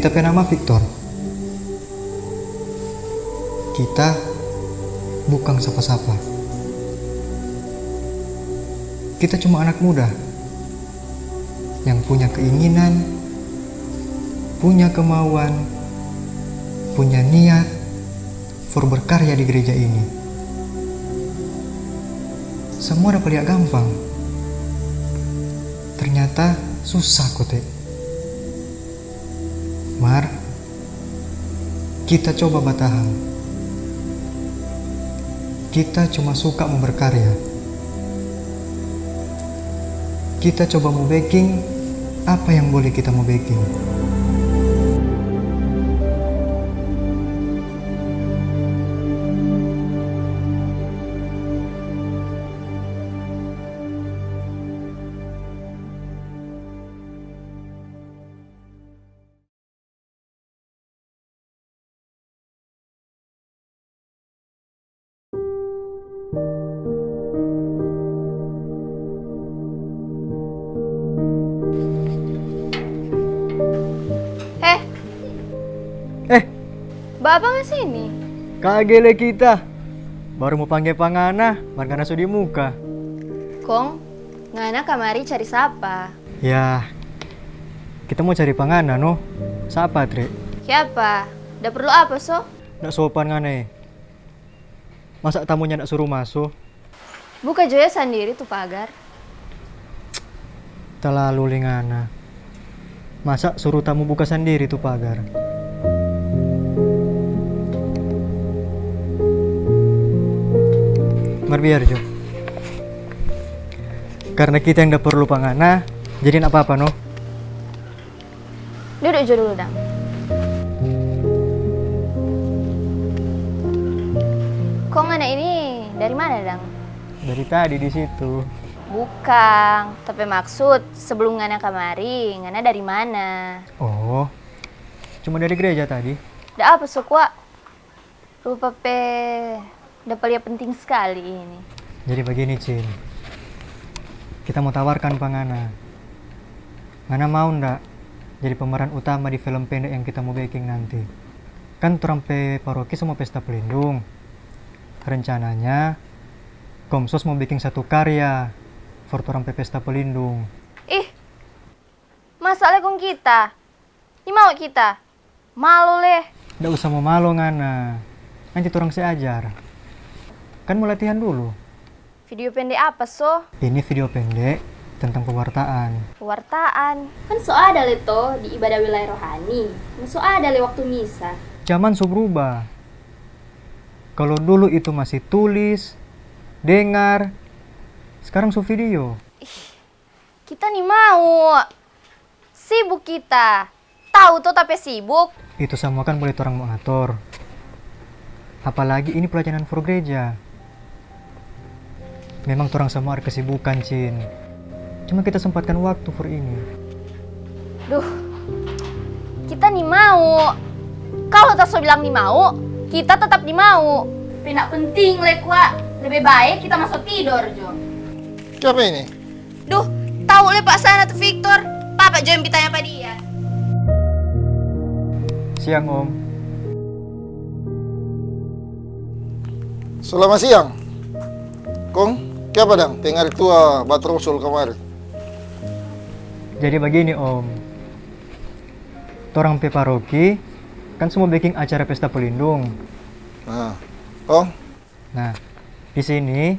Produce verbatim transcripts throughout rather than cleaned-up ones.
Kita pe nama Victor. Kita bukang sapa-sapa. Kita cuma anak muda yang punya keinginan, punya kemauan, punya niat for berkarya di gereja ini. Samua dapa lia gampang, ternyata susah kote. Mar, kita coba batahang. Kita cuma suka mo berkarya. Kita coba mo beking apa yang boleh kita mo beking. Eh, Eh, bapa nggak sini? Kagele kita. Baru mo pangge pa ngana, mar ngana so di muka. Kong, ngana kamari cari sapa? Ya, kita mo cari pa ngana, no. Sapa, Tre? Kiapa? Da perlu apa, so? Nda sopan ngana, e. Masa tamunya nda suru maso? Buka jo ya sandiri tu pagar. Talalu lei ngana. Masa suru tamu buka sandiri tu pagar? Mar biar jo. Karna kita yang da perlu pa ngana, jadi nda apa-apa, no? Dudu jo dulu, dang. Kong ngana ini dari mana, dang? Dari tadi di situ. Bukang, tapi maksud sebelum ngana kamari, ngana dari mana? Oh, cuma dari gereja tadi. Da apa so kwa? Rupa pe dapa lia penting skali ini. Jadi bagini, Cin. Kita mo tawarkan pa ngana. Ngana mau nda jadi pemeran utama di film pende yang kita mo beking nanti? Kan torang pe paroki so mo pesta pelindung. Rencananya, Komsos mo beking satu karya for torang pe pesta pelindung. Ih, masa le kong kita? Nimau kita? Malo le. Nda usah mo malo ngana. Nanti torang se ajar. Kan mo latihan dulu. Video pende apa so? Ini video pende tentang pewartaan. Pewartaan? Kan so ada le to di ibadah wilayah rohani. So ada le waktu misa. Zaman so bruba. Kalo dulu itu masih tulis, dengar, skarang so video. Ih, kita nimau. Sibuk kita. Tau to ta pe sibuk. Itu samua kan bole torang mo ator. Apalagi ini pelayanan for gereja. Memang torang samua ada kesibukan, Cin. Cuma kita sempatkan waktu for ini. Duh, kita nimau. Kalo ta so bilang nimau, kita tetap nimau. Pe nda penting le kwa, lebe bae kita maso tidor jo. Kiapa ini? Duh, tau le pa sana tu Victor. Papa jo yang pi tanya pa dia. Siang, Om. Selamat siang. Kong, kiapa dang? Tenga hari tua batrosol kamari. Jadi bagini, Om. Torang pe paroki kan so mo beking acara pesta pelindung. Nah, kong? Nah, di sini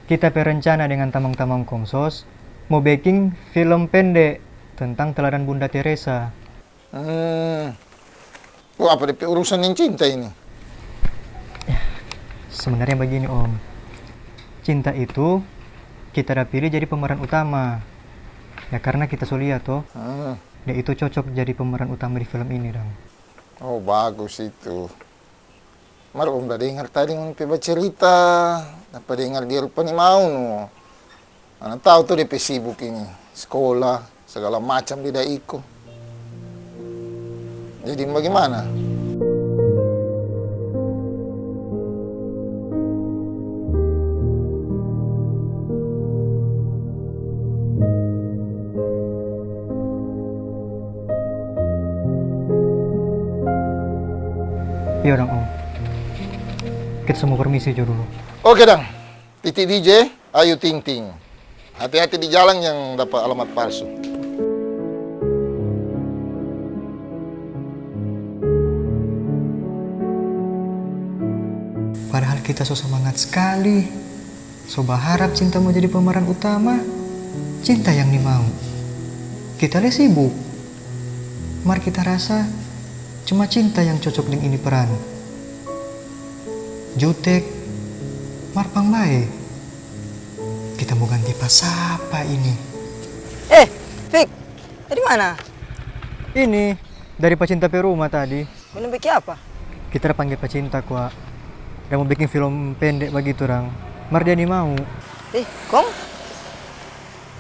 kita pe rencana dengan tamang-tamang Komsos mo beking film pende tentang teladan Bunda Teresa. Hmm. Wah, apa depe urusan deng cinta ini? Sebenarnya begini, Om. Cinta itu kita da pilih jadi pemeran utama. Ya, karena kita so lia to. Hmm. Dia itu cocok jadi pemeran utama di film ini, dang. Oh, bagus itu. Mar Om da dengar tadi ngoni pe bacerita, dapa dengar dia rupa nimau no. Ngana tau to dia pe sibuk ini, skola, segala macam dia da iko. Jadi bagimana? Iya dang, Om. Kita semua permisi jo dulu. Oke dang. Titik D J, Ayu Ting Ting. Hati-hati di jalan yang dapa alamat palsu. Padahal kita so semangat skali, so baharap Cinta mo jadi pemeran utama, Cinta yang nimau. Kita lei sibuk, mar kita rasa cuma Cinta yang cocok deng ini peran. Jutek, mar pang bae. Kita mo ganti pa sapa ini? Eh, Fik, dari mana? Ini, dari pa Cinta pe rumah tadi. Ngoni biking apa? Kita da pangge pa Cinta kwa. Da mo biking film pende bagitu dang. Mar dia nimau. Ih, kong?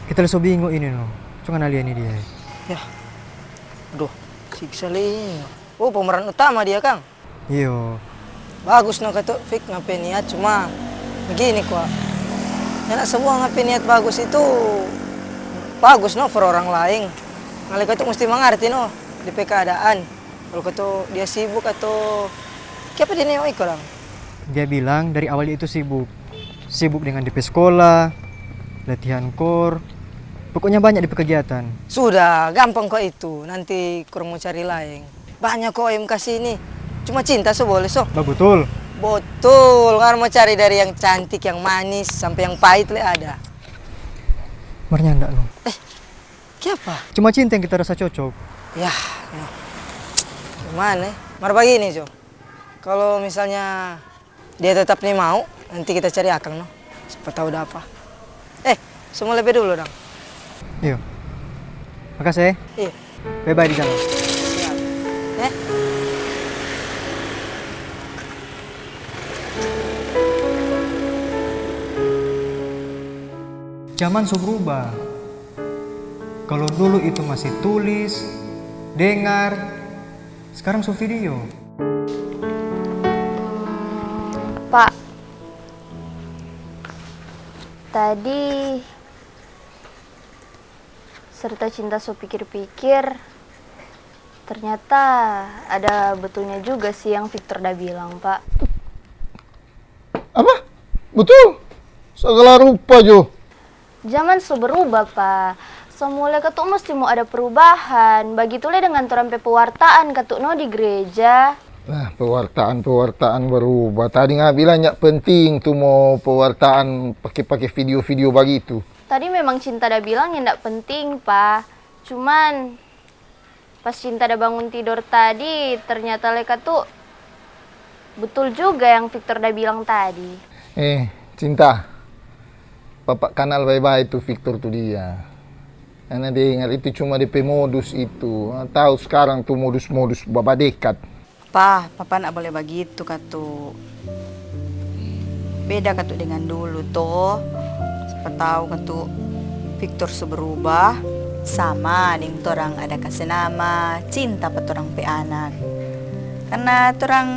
Kita lei so bingo ini no. Co ngana lia ni dia. Yah. Aduh, siksa lei ini. Oh, pemeran utama dia kang? Iyo. Bagus no katu Fik ngana pe niat, cuma begini kwa. Nyanda samua ngana pe niat bagus itu bagus no for orang laeng. Ngana lei katu musti mangarti no depe keadaan. Kalu katu dia sibuk atau kiapa dia nengok iko dang? Dia bilang dari awal dia itu sibuk. Sibuk dengan depe skola, latihan kor, pokoknya banyak depe kegiatan. Sudah, gampang kwa itu. Nanti kong mo cari laeng. Banya ko M K sini. Cuma Cinta so boleh so. Babutul. Butul, ngana mo cari dari yang cantik, yang manis, sampe yang pahit lei ada. Mar nyanda no. Eh, kiapa? Cuma Cinta yang kita rasa cocok. Yah, no. Gimana eh? Mar bagini jo. Kalu misalnya dia tetap nimau, nanti kita cari akang no. Sapa tau dapa. Eh, so mo lebe dulu dang. Iyo. Makase eh. Iyo. Bye-bye di jalan. Siap. Eh? Zaman so berubah. Kalu dulu itu masih tulis, dengar, skarang so video. Pak, tadi serta Cinta so pikir-pikir, ternyata ada betulnya juga sih yang Victor da bilang, Pak. Apa? Butul? Sagala rupa jo. Zaman so berubah, Pa. So mulai katu musti mo ada perubahan. Bagitu lei dengan torang pe pewartaan katu no di gereja. Nah, pewartaan-pewartaan berubah. Tadi nga bilang nyak penting tu mo pewartaan pake-pake video-video bagitu. Tadi memang Cinta da bilang nyanda penting, Pa. Cuman, Pas Cinta da bangun tidor tadi, ternyata lei katu butul juga yang Victor da bilang tadi. Eh, Cinta, papa kanal bae-bae tu Victor tu dia. Ngana dengar itu cuma depe modus itu. Tau skarang tu modus-modus babadekat. Pa, papa ndak bole bagitu katu. Beda katu dengan dulu to. Sapa tau katu Victor so berubah, sama deng torang ada kase nama Cinta pa torang pe anak. Karna torang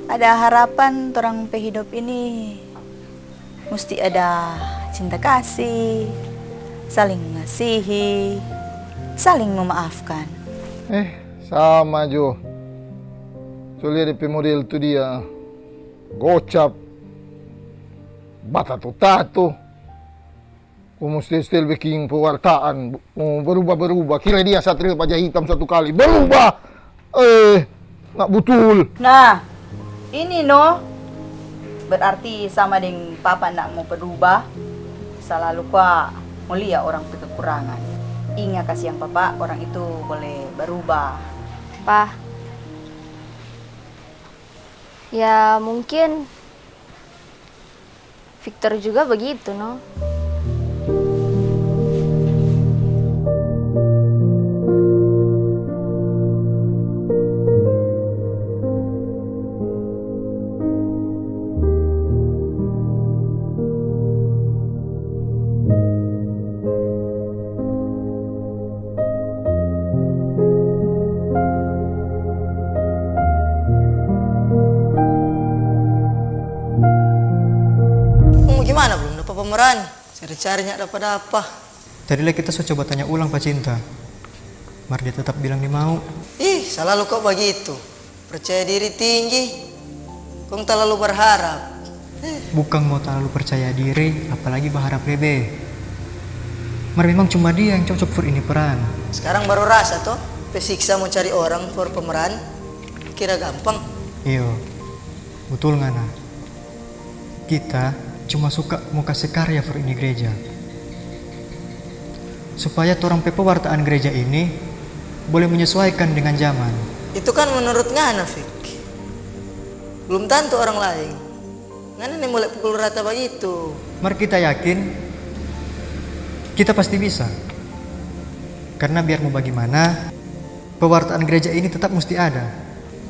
ada harapan torang pe hidop ini musti ada cinta kasih, saling mengasihi, saling memaafkan. Eh, sama jo. Co lia depe model tu dia, gocap, batatu-tatu. Kong mo stel-stel beking pewartaan, mo berubah-berubah. Kira dia Satria Baja Hitam satu kali berubah. Eh, ndak butul. Nah, ini no berarti sama deng papa ndak mo berubah. Salalu kwa mo lia orang pe kekurangan. Inga kasiang papa, orang itu bole berubah. Pa, ya mungkin Victor juga begitu no. Kong bagimana, blum dapa pemeran? Cari-cari nyanda dapa-dapa. Tadi lei kita so coba tanya ulang pa Cinta, mar dia tetap bilang nimau. Ih, salalu ko bagitu. Percaya diri tinggi, kong talalu berharap. Bukang mo talalu percaya diri, apalagi baharap lebe. Mar memang cuma dia yang cocok for ini peran. Skarang baru rasa to, pe siksa mo cari orang for pemeran, kira gampang? Iyo, butul ngana. Kita cuma suka mo kase karya for ini gereja, supaya torang pe pewartaan gereja ini boleh menyesuaikan dengan zaman. Itu kan menurut ngana, Fik. Belum tantu orang laeng. Ngana ni mulai pukul rata bagitu. Mar kita yakin, kita pasti bisa. Karna biar mo bagimana, pewartaan gereja ini tetap musti ada,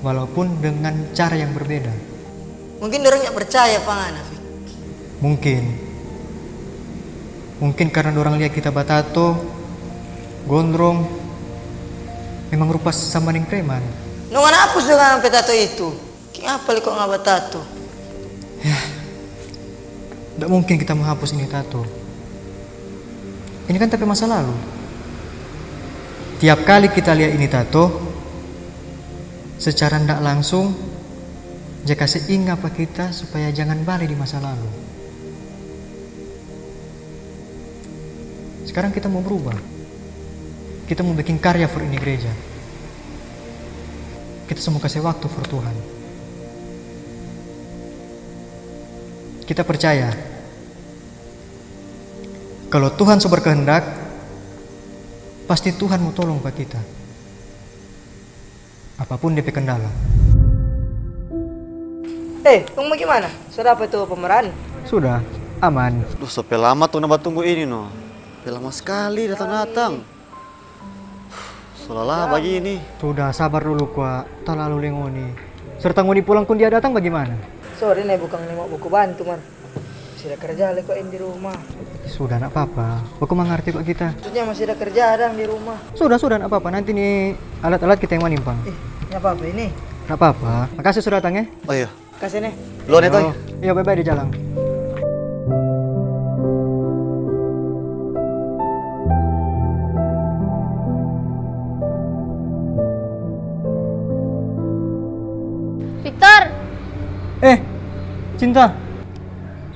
walaupun dengan cara yang berbeda. Mungkin dorang nggak percaya pa ngana, Fik. Mungkin. Mungkin karna dorang lia kita batato, gondrong, memang rupa sama deng preman. No ngana hapus dong ngana pe tato itu. Kiapa le kong ngana batato? Yah, ndak mungkin kita mo hapus ini tato. Ini kan ta pe masa lalu. Tiap kali kita lia ini tato, secara ndak langsung, ja kase inga pa kita supaya jangan bale di masa lalu. Sekarang kita mo bruba. Kita mo beking karya for ini gereja. Kita so mo kase waktu for Tuhan. Kita percaya, kalu Tuhan so berkehendak, pasti Tuhan mo tolong pa kita. Apapun de pe kendala. Eh, kong bagimana? So dapa tu pemeran? Sudah, aman. Duh, so pe lama tu na batunggu ini, no. Pe lama skali datang-datang. So lalah bagini. Sudah, sabar dulu kwa, talalu lengoni. Serta ngoni pulang pun dia datang bagimana? Sorry, ne, bukang lengok baku bantu, mar. Masih ada kerja lei kwa ini di rumah. Sudah, ndak papa. Baku mangarti kwa kita. Maksudnya masih ada kerja dang di rumah. Sudah, sudah, ndak papa. Nanti ni alat-alat kita yang manimpang. Eh, ndak papa ini. Ndak papa. Makasih sudah datang, eh. Oh iya. Kasih nih. Lo nih, Toy. Iyo, bye-bye di jalan. Victor! Eh, Cinta.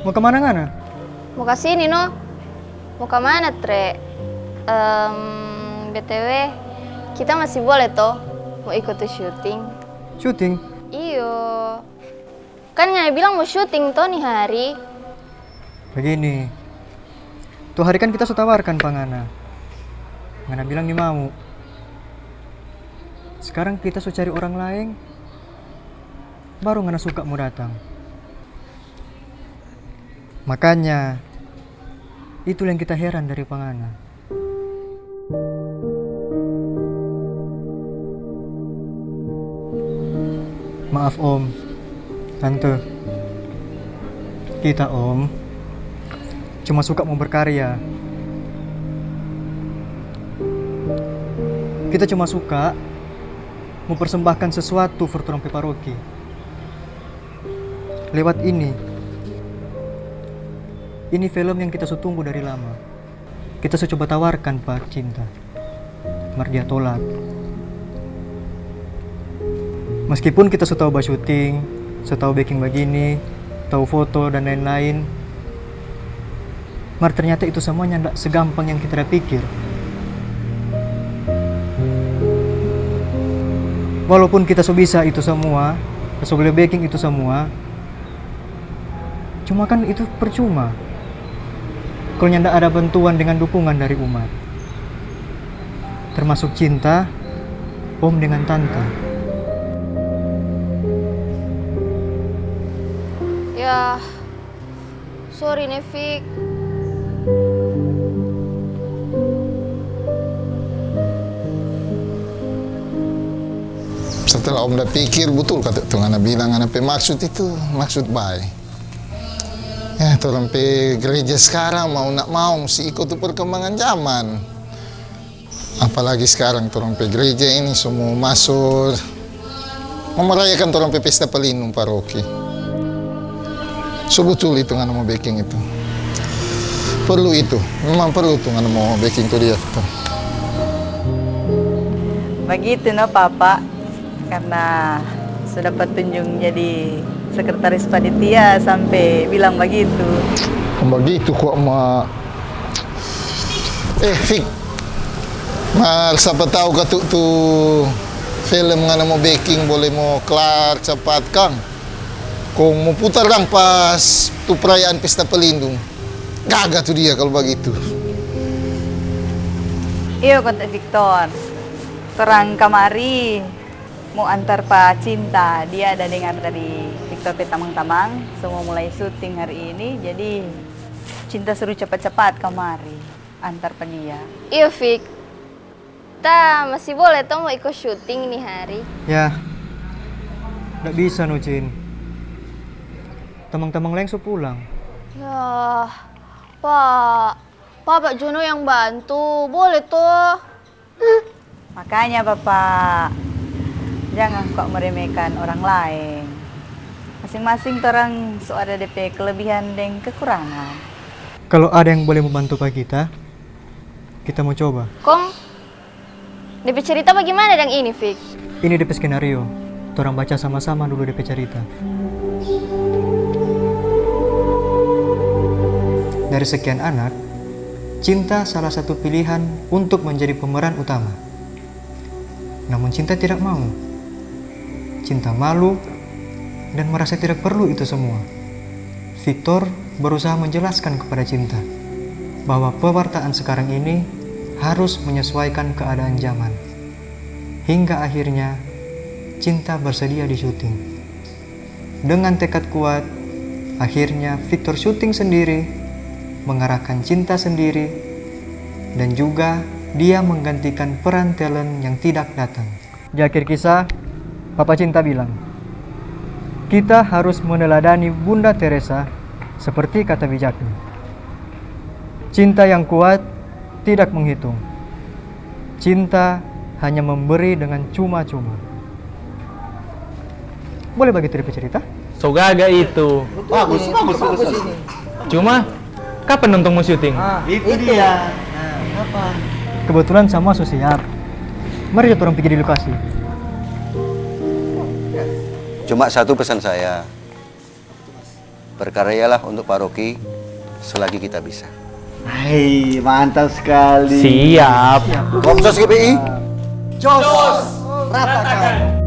Mo ka mana ngana? Mo ka sini, no. Mo ka mana, Tre? Em, B T W, kita masih boleh to mo iko tu syuting? Syuting? Iyo. Kan ngana bilang mo syuting to ni hari? Bagini, tu hari kan kita so tawarkan pa ngana. Ngana bilang nimau. Skarang kita so cari orang laeng, baru ngana suka mo datang. Makanya, itu yang kita heran dari pa ngana. Maaf, Om. Tante. Kita, Om, cuma suka mo berkarya. Kita cuma suka mo persembahkan sesuatu for torang pe paroki. Lewat ini, ini film yang kita so tunggu dari lama. Kita so coba tawarkan pa Cinta, mar dia tolak. Meskipun kita so tau basyuting, so tau beking bagini, tau foto dan lain-lain, mar ternyata itu samua nyanda segampang yang kita da pikir. Walaupun kita so bisa itu samua, so bole beking itu samua, cuma kan itu percuma kalu nyanda ada bantuan dengan dukungan dari umat, termasuk Cinta, Om, dengan Tante. Ya, sorry, Nevik. Setelah Om da pikir, butul kata tu ngana bilang, ngana pe maksud itu maksud bae. Ya, torang pe gereja skarang mau ndak mau musti iko tu perkembangan zaman. Apalagi skarang torang pe gereja ini so mo maso mo merayakan torang pe pesta pelindung paroki. So butul itu ngana mo beking itu. Perlu itu, memang perlu tu ngana mo beking tu dia tu. Bagitu no, Papa. Karna Dapat tunjung jadi sekretaris panitia sampe bilang bagitu. Bagitu kwa ma. Eh, Fik. Mar sapa tau katu tu film ngana mo beking bole mo klar capat kang. Kong mo putar dang pas tu perayaan pesta pelindung. Gaga tu dia kalu bagitu. Iyo, kata Victor. Torang kamari mo antar pa Cinta. Dia ada dengar dari Victor pe tamang-tamang, so mo mulai syuting hari ini. Jadi, Cinta suruh capat-capat kamari antar pa dia. Iyo, Fik. Ta masih bole to mo iko syuting ni hari? Ya, ndak bisa no, Cin. Tamang-tamang laeng so pulang. Ya, Pak. Papa jo no yang bantu, bole to? Makanya, Bapak, jangan kwa meremehkan orang laeng. Masing-masing torang so ada de pe kelebihan deng kekurangan. Kalu ada yang bole mo bantu pa kita, kita mo coba. Kong, de pe cerita bagimana deng ini, Fik? Ini de pe skenario. Torang baca sama-sama dulu de pe cerita. Dari sekian anak, Cinta salah satu pilihan untuk menjadi pemeran utama. Namun Cinta tidak mau. Cinta malu dan merasa tidak perlu itu semua. Victor berusaha menjelaskan kepada Cinta bahwa pewartaan sekarang ini harus menyesuaikan keadaan zaman. Hingga akhirnya, Cinta bersedia di syuting. Dengan tekad kuat, akhirnya Victor syuting sendiri, mengarahkan Cinta sendiri, dan juga dia menggantikan peran talent yang tidak datang. Di akhir kisah, Papa Cinta bilang, "Kita harus meneladani Bunda Teresa seperti kata bijaknya. Cinta yang kuat tidak menghitung. Cinta hanya memberi dengan cuma-cuma." Boleh bagitu de pe cerita? So gaga itu. Bagus, bagus, bagus, bagus. Cuma, kapan dong tong mo syuting? Ah, itu dia. Nah, apa? Kebetulan samua so siap. Mari kita orang pergi di lokasi. Cuma satu pesan saya. Berkaryalah untuk paroki selagi kita bisa. Hai, mantap sekali. Siap. Komsos G P I. Jos, ratakan.